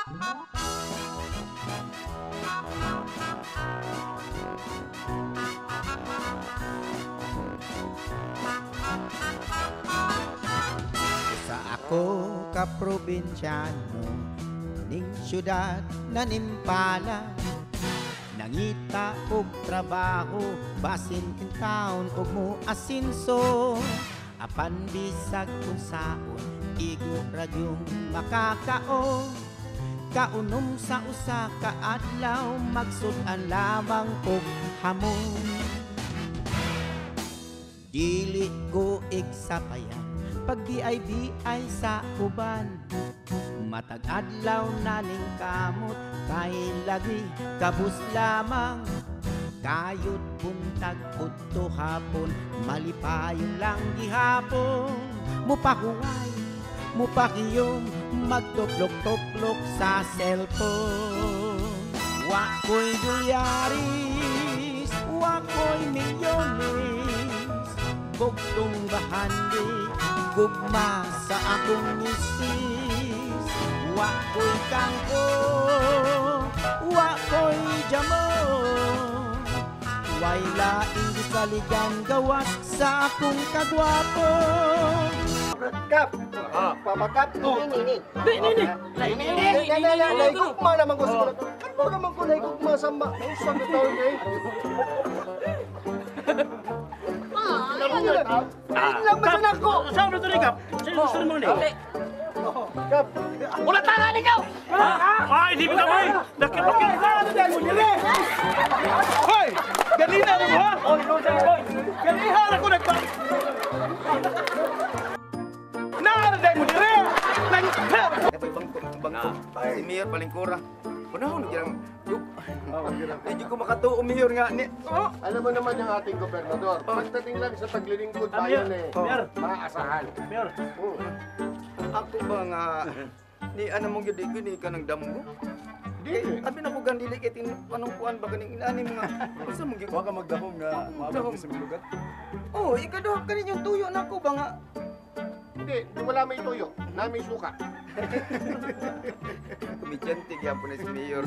Sa ako ka probinsyano ning syudad na nimpala, nangita og trabaho basin in town og mo asinso, apan bisag unsaon igo ra gyung makakaon. Kaunom sa usa ka adlaw magsud-an lamang og hamon. Dili ko igsapayan pag BIBI sa uban, matag adlaw naning kamot kay lagi kabus lamang. Kayod buntag udto hapon malipayon lang gihapon, mupahuway mupakiyom magtuplok-tuplok sa cellphone. Wa ko'y dolyaris, wa ko'y milyones, bugtong bahandi gugma sa akong misis. Wa ko'y kangko, wa ko'y jamon, way laing gisaligan gawas sa akong kagwapo. Kap! Papakap! Ini, ini. Ini, Ini, gugma naman ko siguro. Kanbo naman ko na gugma sa mausap na taon eh. Lang ba sa nako? Saan mo ito ni Kap? Saan gusto mo ni? Kap! Wala tangan ikaw! Ay, di ba kami? Nakipakit! Hoy! Ganina mo ha? Ganihan ako nagpa... Naaraday mo dire! Bangko, si Mayor palingkura. Panahon na girang hindi ko makatuo Mayor nga ni. Oh. Alam mo naman yung ating gobernador. Pagdating lang sa paglilingkod bayan eh. Maaasahan. Mayor. Ako ba nga ni ano mong gyud ni ka ng damgo? Di. Abi na ko gandili kay tin anong kuan ba kaning inani mga unsa mong gyud Wa ka magdahom nga maabot sa lugar. Oh, ikaduha kanin yung tuyo nako ba nga. Hindi, wala may tuyo. Nami suka. Kumidyante gyapon na si Mayor.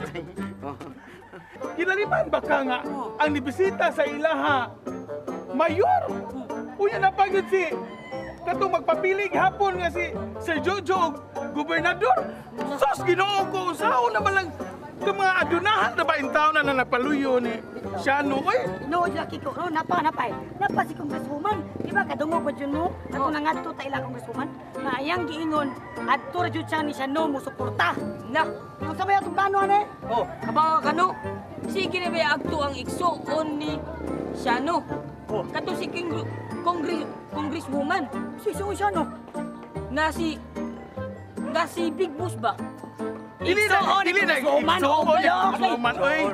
Kinaliman ba ka nga ang nibisita sa ilaha? Mayor! Unya na pagod si katong magpapilig hapon nga si Sir Jojo gobernador. Sus, Ginoo ko, usaon naman lang ka mga adunahan na ba in town na napaluyo ni Shano, oy? Inood laki ko, no, napa, napay. Napa si Congresswoman. Di ba, kadungog ba dyan mo? Ato nangadto ta ila Congresswoman. Na ayang giingon, adto ra jud siya ni Shano mo suporta. Na! Ang sabay atong plano, ane? Oh, kabawa ka no? Sige na ba agto ang igsuon ni Shano? Oh. Kato si King Congresswoman. Si igsuon Shano? Na si Big Boss ba? Dili na, dili na, Igsuon igsuon, igsuon, oy.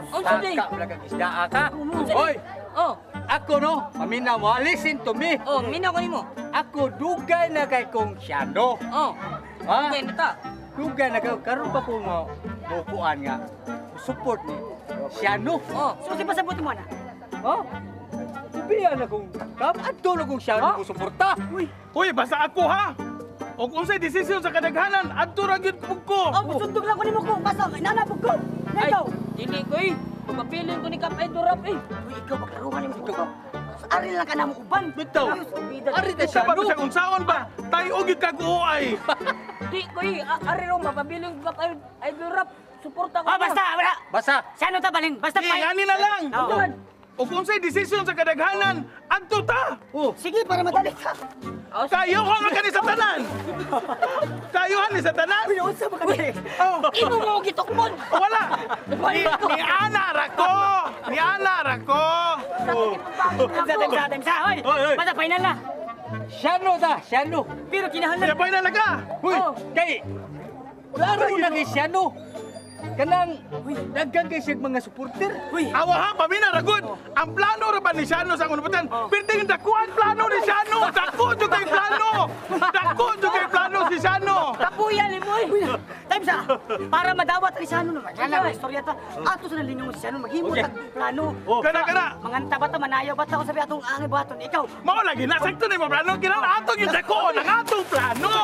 Ka, ka. Oy! Oh. Ako no, paminaw mo, listen to me. Oh, minaw ko nimo. Ako dugay na kay kong Shano. Oh. Ha? Dugay na ta. Dugay na kay karon pa ko mo mukuan nga support ni Shano. Oh. So si pasabot mo na. Oh. Ubiya na kong kap adto na kong Shano mo suporta. Uy. Uy, basta ako ha. Og unsay desisyon sa kadaghanan, adto ra gyud ko. Oh, musundog lang ko nimo ko. Basta nanabog ko. Ay, Ikaw. dili ko eh. Pagpapilin ko ni Kap Idol Rap eh. Uy, ikaw maklaruhan nimo ko. Ari lang ka na mo uban. Bitaw. Ari ta Sa Shano. bisag unsaon ba? Tayo gyud kag uay. Di ko eh. Ari ro mapabilin ko Kap Idol Rap. Suporta ko. Oh, basta wala. Basta. Shano ta balin. Basta Di, ngani na lang. Oo. Og unsay desisyon sa kadaghanan, adto ta. Oh. Sige, para madali ka. Kayo ko nga kani sa tanan. Kayo ni sa tanan. Uy, unsa ba kani? Oh. Imo mo gitukmon. Wala. Ni ana ra ko. Ni ana ra ko. Times sa, times sa, hoy. Basta final na. Shano ta, Shano. Pero kinahanglan. Kaya final na ka. Uy, kay klaro na kay Shano. Kanang daghan kay siyang mga supporter. Uy. Awa ha, pamina ragod. Ang plano ra ba ni Shano sa akong naputan? Pirting dakuan plano ni Shano. Dako jud kay plano. Dako jud kay plano si Shano. Kapuya ni mo eh. Time sa para madawat ni Shano naman. Wala ba istorya ta. Ato sa nalingon si Shano maghimo tag plano. Kana kana. Manganta ba ta manayaw ba ta sabi atong angay buhaton ikaw. Mao lagi na sakto ni mo plano kinahanglan atong yung dako ang atong plano.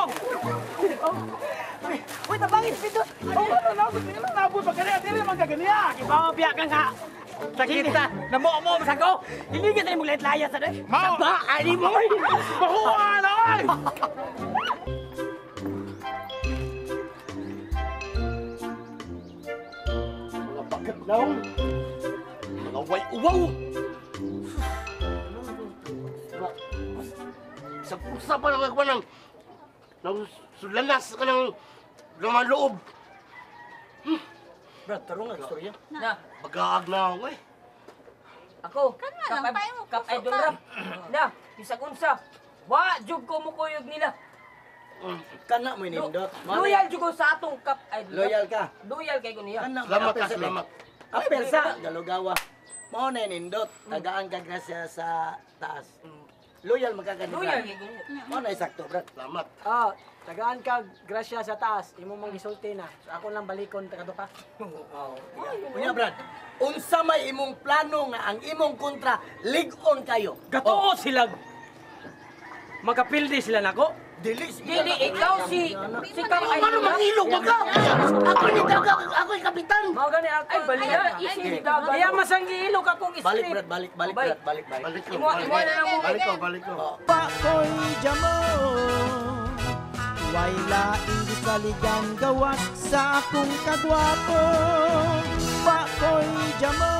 Uy, tabangin pindot. Oh, ano na nabot pa kaniya dili man ka ganiya. Kibaw biya ka nga. Sakita, namuo sa ko. Hindi ka tayo maglayat-layat sa doy. Mao. Ba, ani mo. Makuha na oy. Mga bakatlaw. Mga way-uwaw. Sa usapan lang ako ng sulanas ka ng mga loob. Brad, tarong ang istorya. Na, Bagaag na ako eh. ako. Kanma lang, payo mo, Kap puso Idol ka. Rap. Na, bisag unsa. Wa jud ko mukuyog nila. Kana mo nindot. Loyal jud ko sa atong Kap Idol Rap. Loyal ka. Loyal kay ko niya. Kana Salamat ka, salamat. Apel sa Galugawa. Mao na nindot. Tagaan ka grasya sa taas. Loyal magkaganito. Loyal kay ko niya. Mao na sakto, brad. Salamat. Ah, tagaan ka grasya sa taas, imo mang gisulti na. So ako lang balikon taga ka. Unya, brad. Unsa may imong plano nga ang imong kontra lig-on kayo? Gatuo sila. Magapildi sila nako. Dili sila. Dili ikaw si Kap Idol Ano Rap. mangilog ba ka? Ako ni daga, ako ni kapitan. Mao gani ako. Ay bali na isi ni daga. Kaya masanggiilog akong Balik, script. brad, balik, balik, Bye. brad, balik, balik. Balik ko, Imo imo na lang mo. balik ko, balik ko. Pakoy jamo. Way laing gisaligan gawas sa akong kagwapo. Pakoy jamo.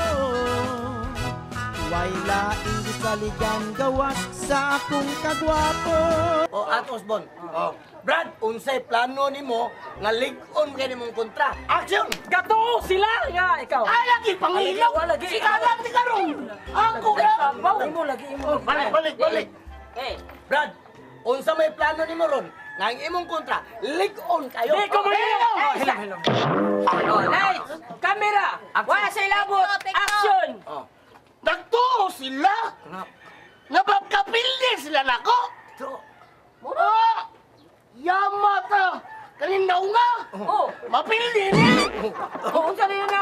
Way laing gisaligan gawas sa akong kagwapo. O at Osbon. Oh. Brad, unsay plano nimo nga lig-on kay nimong kontra? Action! Gatuo sila nga ikaw. Ay, lagi pangilog. Wala, lagi. Si Kalang ni Karong. Ako na. Imo lagi imo. Balik, balik, balik. Eh, Brad, unsa may plano nimo ron nga ang imong kontra lig-on kayo? Di ko mo. Hilom, hilom. oh, lights, camera. Wala sa ilabot. Take two. Action. Oh. Nagtuo sila. Napagkapildi sila nako. Ah! Yama ta. Kanin naunga. Oh, Mapildi ni. oh, unsa na yun na?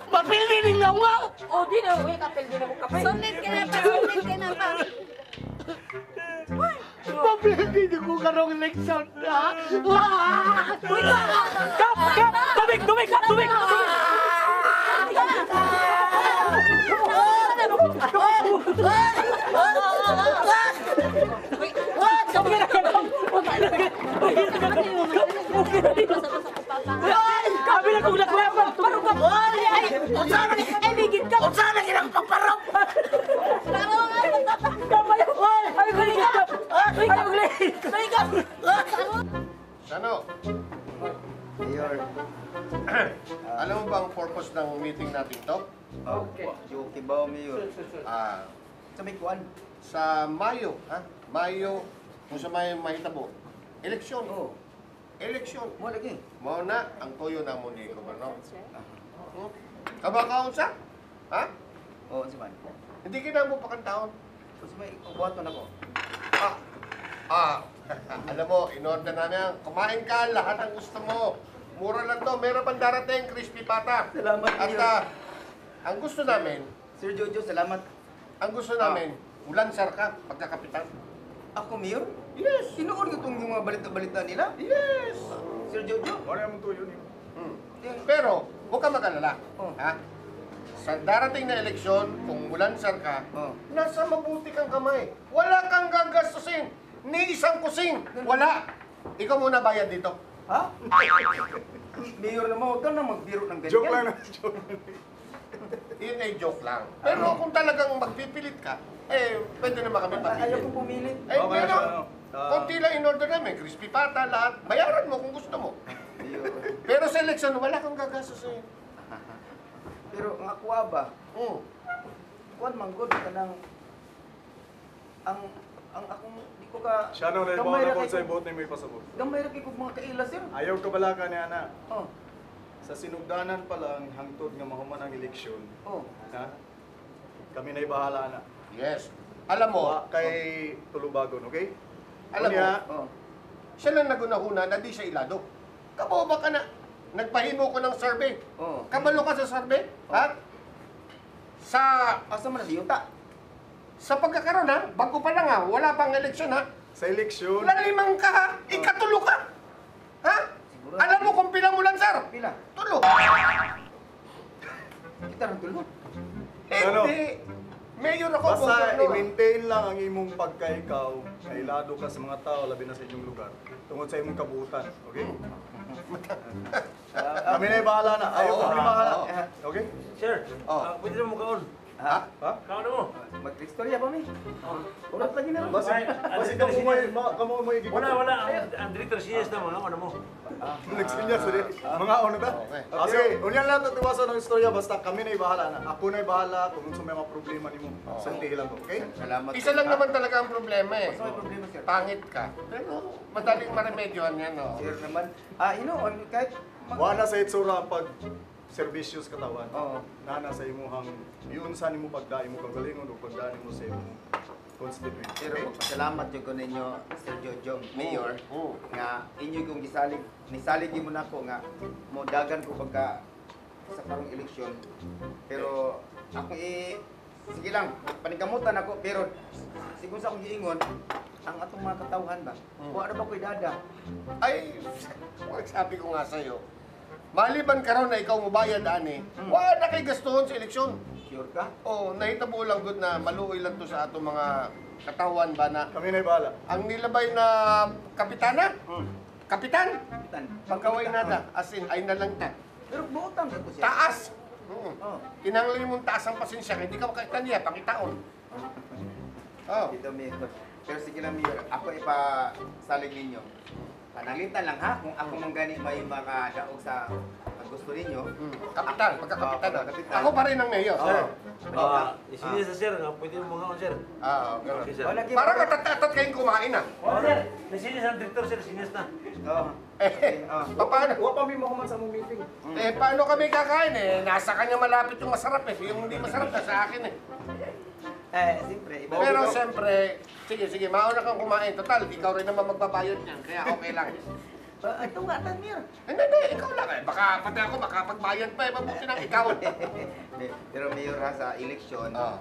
Mapildi ni naunga. Oh, di na uy kapil di na mo kapil. Sulit ka na pa, sulit ka na pa. Mapildi ni ko karong eleksyon. Ha? Ah! Kap, kap, tubig, tubig, kap, tubig. Kami na kung naklapan. Ay, ligid ka. Unsa na kinang paparap? Ay, galing kap. Ay, galing. Ano? Mayor. Alam mo ba ang purpose ng meeting natin to? Okay. Joke ba, Mayor? Ah, Sa may kuan. sa Mayo, ha? Mayo, kung sa Mayo mahitabo, eleksyon. Oo. Eleksyon. Mo lagi. Mao na ang tuyo na mo ni Gobernador. Kabakaon sa? Ha? Oo, si man. Hindi ka na mo pakantaon. Unsa may buhaton ako? Ah, ah, alam mo, in-order namin yan. Kumain ka, lahat ang gusto mo. Mura lang to. Meron pang darating, crispy pata. Salamat, At Mayor. ang gusto namin, Sir Jojo, salamat. ang gusto namin, ulansar ka pagkakapitan. Ako, Mayor? Yes! Tinuod ko itong mga balita-balita nila? Yes! Sir Jojo? Wala mong tuyo niyo. Hmm. Pero, huwag ka mag-alala. Oh. Ha? Sa darating na eleksyon, kung ulansar ka, Oh. nasa mabuti kang kamay. Wala kang gagastusin. Ni isang kusing. Wala. Ikaw muna bayad dito. Ha? Mayor naman, huwag ka na magbiro ng ganyan. Joke lang na, joke. Yun ay joke lang. Pero kung talagang magpipilit ka, eh, pwede naman kami papilit. Ayaw kong pumilit. Eh, Okay, pero, so, ano, konti lang in-order namin. Crispy pata, lahat. Bayaran mo kung gusto mo. Mayor. Pero sa eleksyon, wala kang gagastusin. Pero ang akuha ba? Kuan man gud kanang ang akong di ko ka Siya nung gamay ra na kay sa ko- ibot ni may pasabot. Gamay ra kay kog mga kaila sir. Ayaw ka bala ka niya na. Oh. Sa sinugdanan pa lang hangtod nga mahuman ang eleksyon. Oh. Ha? Kami na'y bahala na. Yes. Alam mo, Wa kay Tulubagon, okay? Alam mo, Unya, Oh. siya lang nagunahuna na di siya ilado. Kabaw ba ka na? Nagpahimo ko ng survey. Oh. Kabalo ka sa survey? Ha? Sa Asa man na si yuta? Sa pagkakaroon ha, bago pa lang ha, wala pang eleksyon ha, Sa eleksyon. Lalimang ka ha? Ikatulo ka! Ha? Siguro. Alam mo kung pila mo lang, sir? Pila? Tulo. Kita rin tulo. Ano? Hindi. Mayor ako, Basta gobernador. i-maintain lang ang imong pagkaikaw, kailado ka sa mga tao, labi na sa inyong lugar, tungod sa imong kabuutan, okay? Kami na'y bahala na. Ayaw Oo, kami bahala. oo. Okay? Sir, Oh. pwede na mo kaon. Ha? Ha? Kaon na mo. Mag-istorya pa mi. Urat lagi na ron. Basi kamo may Wala, wala. Ang director seniors na mga ano mo. Nagsinyas rin. Mga ano ba? Okay. Ah, sige, unyan lang tatiwasan ng istorya basta kami na'y bahala na. Ako na'y bahala kung unsa may mga problema nimo. Sultihi lang ko, okay? Salamat. Isa lang naman talaga ang problema eh. Basta may problema, sir. Pangit ka. Pero madaling maremedyohan yan, oh. Sir naman. Ah, ino, kahit Wala sa itsura ang pag serbisyo sa katawan. Oo. Nana sa imuhang yun sa nimo pagda imo kagalingon o pagda nimo sa imong constituent. Pero magpasalamat jud ko ninyo Sir Jojo, Mayor, nga inyo kong gisalig, nisalig mo nako nga mo dagan ko pagka sa karong eleksyon. Pero ako sige lang, paningkamutan ako pero sigun sa akong giingon, ang atong mga katawhan ba? Wa na ba ko'y dada? Ay, sabi ko nga sa'yo, maliban ka raw na ikaw mubayad, ani, wala na kay gastuhon sa eleksyon. Sure ka? Oo, nahitabo lang good na maluoy lang to sa atong mga katawan ba na Kami na'y bahala. ang nilabay na kapitana, kapitan, Kapitan. pagkaway nada, as in, ay nalang ta. Pero buotan ka ko siya. Taas! Oo. Oh. Kinahanglan mong taas ang pasensya, hindi ka makita niya, pangitaon. Oh. Dito, Mayor. Pero sige lang, Mayor, ako ipasalig ninyo. Pananglitan lang ha, kung ako man gani may makadaog sa gusto ninyo. Kapitan, pagkakapitan. Oo, pagkakapitan. Ako pa rin ang mayor. Sir, Oh. seniors na sir, nga pwede mo mga sir. Ah, ganun. Okay, sir. Wala, gi- Parang atatat kayong kumain ah. Oh, sir, na-seniors ang director sir, seniors na. Oo. Eh, Oh. paano? Wa pa mi mahuman sa among meeting. Eh, paano kami kakain eh? Nasa kanya malapit yung masarap eh. Yung hindi masarap, nasa akin eh. Eh, siyempre, iba. Pero siyempre, sige, sige, mauna kang kumain. Total, ikaw rin naman magbabayad niyan, kaya okay lang. Ito nga, tan, Mayor. Hindi, hindi, ikaw lang eh. Baka pati ako, makapagbayad pa eh. Mabuti nang ikaw. Pero Mayor ha, sa eleksyon, Ah.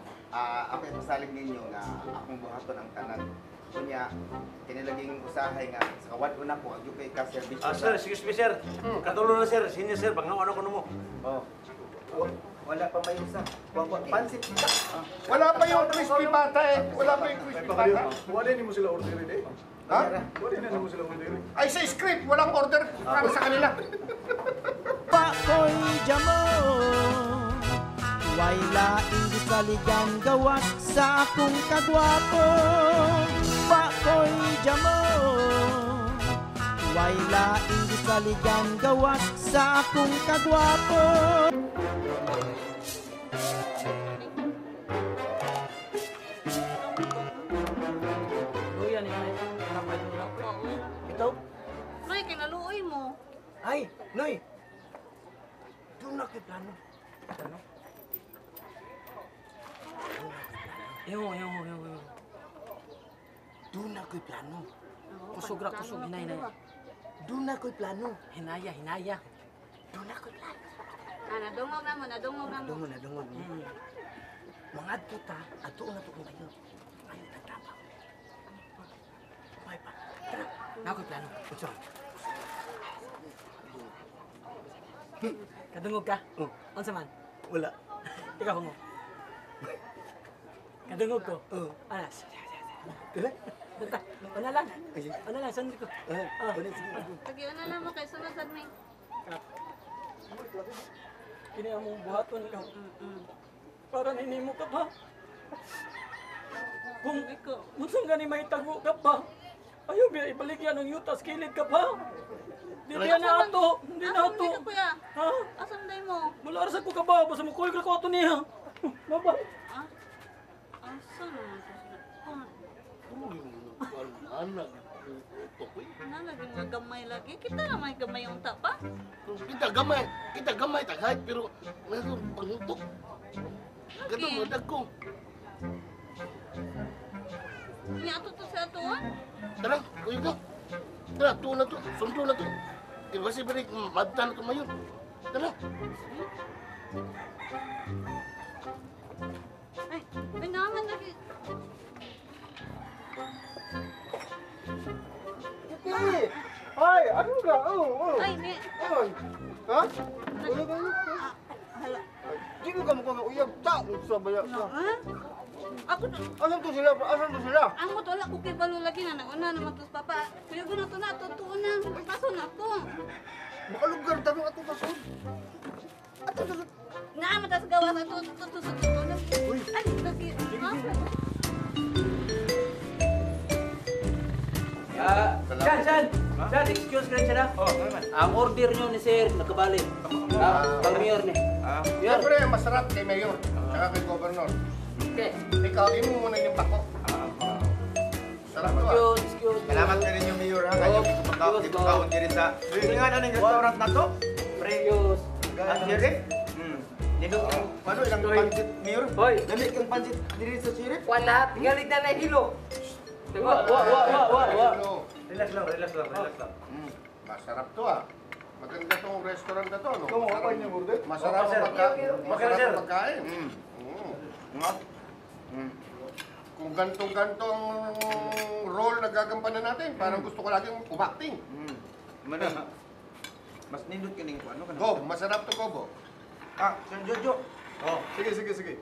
ako ipasalig ninyo nga akong buhaton ang tanan. Kunya, kinilaging usahay nga sa kawad-on ako, agyo kay ka-servisyo. Ah, sir, excuse me sir. Katulo na sir, senior sir, bang ano ko mo. Oh. Wala pa may usa. Pansit. Ah. Wala pa yung crispy bata eh. Wala pa yung crispy bata. Wa din nimo sila order eh. Ha? Wa din nimo sila order. Ay, sa script, walang order para sa kanila. Pakoy jamo, way laing gisaligan gawas sa akong kagwapo. Pakoy jamo, way laing gisaligan gawas sa akong kagwapo. Luya ni ay. Napay dura. Ito? Noy, kinaluoy mo. Ay, Noy. Doon na kay plano. Plano? Ewo, ewo, ewo, ewo. Doon na ko'y plano. Kusog ra kusog hinay hinaya. Doon na ko'y plano. Hinaya, hinaya. Doon na ko'y plano. Ah, nadungog na mo, nadungog na mo. Nadungog, nadungog. Mga adto ta, adto na to kung kayo. Ayaw tagtabang. Bye pa. Tara. Na ako'y plano. Unsa? Kadungog ka? Oh. Unsa man? Wala. Ikaw mo. Kadungog ko. Oh. Ana. Dili? Basta, Una lang. Ay, sige. Una lang, sundin ko. Ah, Ah. wala, sige. Sige, una na mo kay sunod sad mi. Kini among buhaton ikaw. Para ninimo ka pa. Kung unsang gani may tago ka pa. Ayaw biya ibaligyan ang yutas kilid ka pa. Di biya na ato, hindi na Asan ato. day ka, kuya? Ha? Asan day mo? Wala ra sa ko ka ba, basta mo kuyog ra ko ato niya. Bye-bye. Ah? Asa naman to sila? Oh, na lagi mga gamay lagi. Kita na may gamay unta pa. Kita gamay tagay pero meron panghutok. Ganun mo dagko. Nya ato to sa atuan. Tara, kuyo ka. Tara, tuon na to, sundo na to. Di ba si Berik, madtan ko mayon. Tara. Ay, ay naman lagi. Ano ka? Oh. Ay, ni. Ha? Uyab ba? Hala. Di ko ka mukhang uyab. Ta, unsa ba ya? Ha? Ako na. Asan to sila? Asan to sila? Ang mo wala ko kay balo lagi na nauna naman to papa. Kuya na to na totoo na. Paso na to. Baka lugar tanong ato pasod. Ato sa Naa man tas gawas ato to sa totoo na. Ay, lagi. Ha? Shan! Shan, excuse ka rin siya na. Ang order nyo ni sir, nagkabali. Pang mayor ni. Siyempre, masarap kay mayor, tsaka kay governor. Okay. Ikaw, imo muna yung pako. Sarap to ah. Excuse. Salamat ka rin yung mayor ha. Kaya yung ipagkaon din sa... Tingnan ano yung restaurant na to? Pre. Ang sheriff? Nindot kang... Ano ilang pansit, mayor? Hoy! Dami kang pansit diri sa sheriff? Wala, tingalig na nahilo. Wa. Relax lang. Masarap to ah. Maganda tong restaurant na to, no? Masarap Masarap ang pagkain. Kung gantong-gantong role na gagampanan natin, parang gusto ko laging umakting. Mas nindot ka ning ano ka na. Gob, masarap to, Gobo. Ah, Sir Jojo. Oh, sige.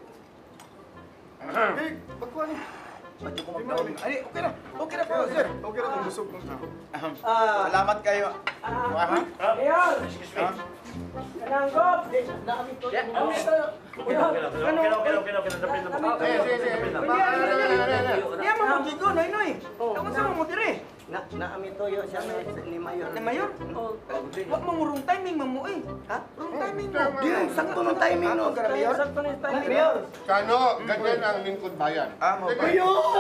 Hey, pagkuha niyo. Medyo ko magdaon. Ay, okay na. Okay na po, sir. Okay na kung busog. Salamat kayo. Mayor! Excuse me. Kanang Gob! Okay na. Sige. Iya mo mo gigo noy noy. Ako sa mo dire. Na naami toyo siya ni Mayor. Ni Mayor? Wa mo wrong timing man mo eh. Ha? Wrong timing mo. Di sakto nung timing no. Mayor. Sakto nung timing. Mayor. Kano, ganyan ang lingkod bayan. Ah, mo ba? Mayor!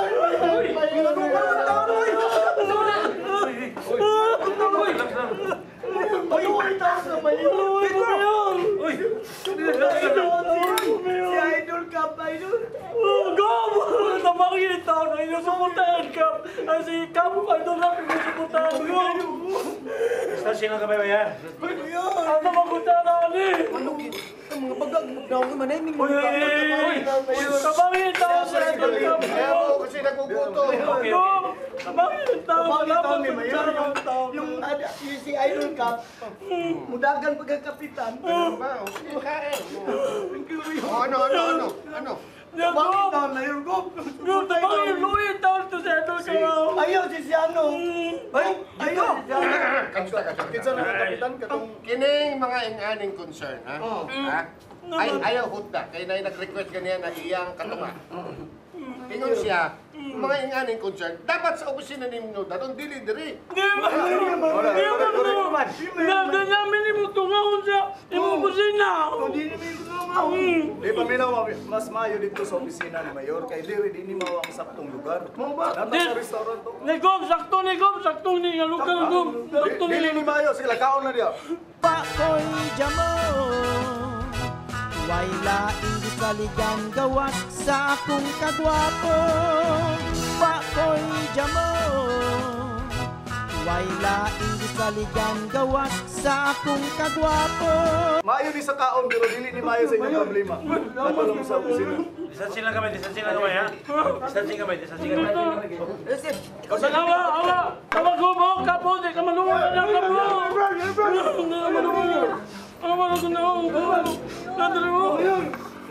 Uy! Si Idol Cup, Idol. Gob! Tabangin yung tao na inusuportahan ka. Ay, si Kap, Idol lang inusuportahan ko. Distancing lang kami, Mayor. Ano magunta na ani? Ano? Ang mga bagag, magdaong man ay Uy! Tabangin yung tao sa Idol Cup. Kaya mo kasi nagugutom. Okay. Gob! Tabangin yung tao. Tabangin Wala tao ni Mayor. Yung si Idol Cup, mudagan pagkakapitan. Ano ba? Sige, kain. Oh, ano? Tabangin tao, Mayor Gob. Gob, tabangin yung tao to sa Idol Cup. Ayaw si Siano. Ay, ayaw. Kamusta ka? Kinsa na kapitan katong Kining mga inganing concern, ha? Ha? Ay, ayaw hutda. Kaya na nag-request ganyan na iyang katunga. Ingon siya, mga inganing concern, dapat sa opisina ninyo, daton dili diri. Di ba? Di ba? Namin imong sa imong kusina. Hindi namin tungaon. Di paminaw, mas maayo dito sa opisina ni Mayor kay diri di ni mao ang saktong lugar. Mao ba? Nata sa restaurant to. Ni Gob, sakto ni Gob, sakto ni nga lugar Gob. Sakto ni. Dili ni maayo, sige kaon na diya. Pakoy jamo. Way laing gisaligan gawas sa akong kagwapo. Pakoy jamo. Way laing gisaligan gawas sa akong kagwapo. Maayo ni sa kaon pero dili ni maayo sa inyong problema. Natulong sa opisina. Distancing lang kami, ha? Distancing kami. Awa, awa Gob, oh, kapo, di ka maluwa na kapo. Awa, awa,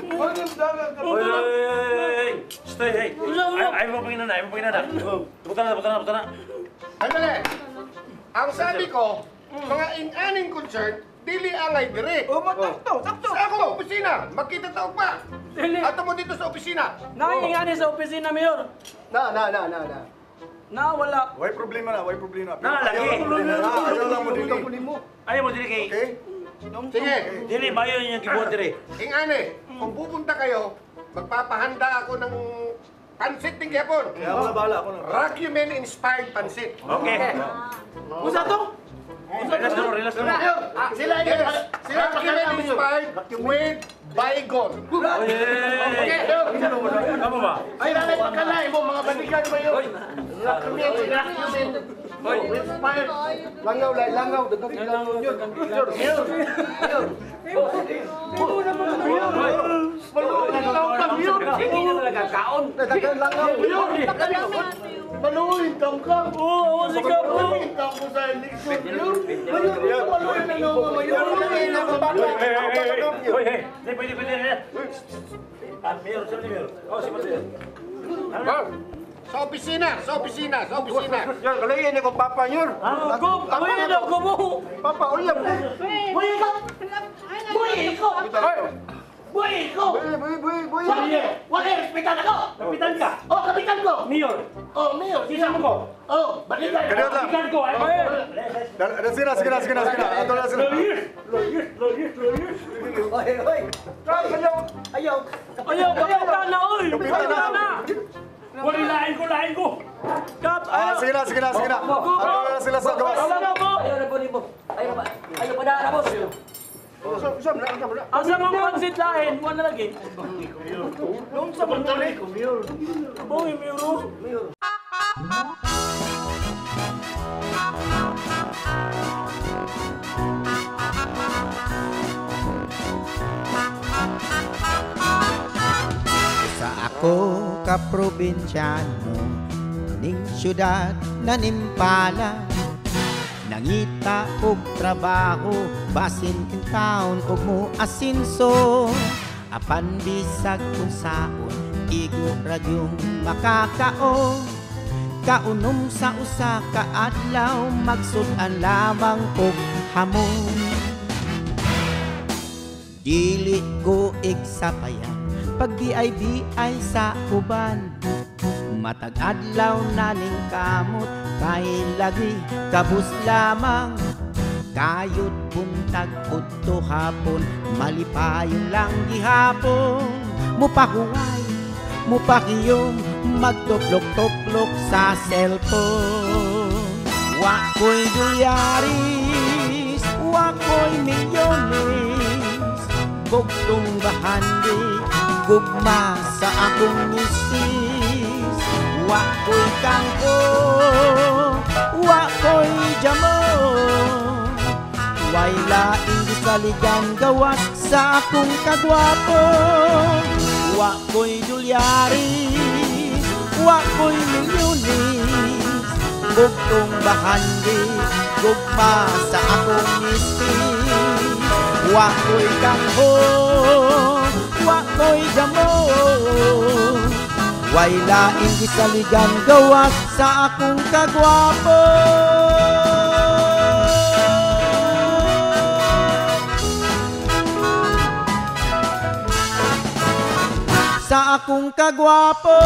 Oy! Stay, hey! Ayaw mo panginana. Buta na. Andali! Ang sabi ko, mga in-aning concern, dili angay dire. Oh, sakto. Sa ako, opisina. Magkita taog pa. Ato mo dito sa opisina. Naingani sa opisina, Mayor. Na. Na, wala. Way problema na. Na, lagi. Ayaw lang mo dili. Ayaw mo dili kay. Okay? Sige. Dili, mayo yung gibuhat diri. Ingane, kung pupunta kayo, magpapahanda ako ng pansit ng Gepon. Kaya ako na bahala, ako na. Rakumen inspired pansit. Okay. Usa to? Relax na. Sila yes. Rakumen inspired with baygon. Okay. Tama ba? Ay, lalay pagkalay mo, mga balikan mo yun. Rakumen. Inspired. Langaw, dagang langaw yun. Hindi na talaga kaon. Dagang langaw. Nakalami. Maluhin ka ka. Oo, awa si Kap. Maluhin ka ko sa eleksyon, Mayor. Mayor, maluhin na naman, Mayor. Maluhin na ako, bata. Hoy, hey. Hindi, pwede, pwede. Ah, Mayor, sabi ni Mayor. Oh, si Mayor. Sa opisina, sa opisina, sa opisina. Yor, kalayan ako papa, Yor. Go, mayor na ko mo. Papa, uyab. Buhi ko! Buhi ko! Buhi ko! Buhi, buhi, buhi, buhi. Wa kay respetan ako! Kapitan ka. Oh, kapitan ko! Mayor. Oh, mayor. Sisa mo ko. Oh, balikan. Kaliwat lang. Kapitan ko. Ay, Sige na, sige na, sige na, sige na. Ato na sila. Lawyers, lawyers, lawyers, lawyers. Oy, oy. Ayaw. Ayaw. Ayaw, kapitan na, oy. Kapitan na. Wala, lain ko, lain ko. Kap, Ah, ayaw. sige na, sige na, sige na. Ato na sila sa gawas. Ayaw na po. Ayaw na po nimo. Ayaw pa. Ayaw pa na, boss. Asa mang pansit lain, wala lagi. Noon sa muli. Boy, Mayor. Sa ako ka probinsyano ning syudad na nimpala, nangita og trabaho basin in town og mo asinso, apan bisag unsaon igo ra gyung makakaon, kaunom sa usa ka adlaw magsud-an lamang og hamon. Dili ko igsapayan pag BIBI sa uban, matag adlaw na ning kamot kay lagi kabus lamang, kayod buntag udto hapon malipayon lang gihapon, mupahuway mupakiyom magtuplok-tuplok sa cellphone. Wa ko'y dolyaris, wa ko'y milyones, bugtong bahandi gugma sa akong misis. Wa ko'y kangko, wa ko'y jamon, way laing gisaligan gawas sa akong kagwapo. Wa ko'y dolyaris, wa ko'y milyones, bugtong bahandi gugma sa akong misis. Wa ko'y kangko, wa ko'y jamon, way laing gisaligan gawas sa akong kagwapo. Sa akong kagwapo.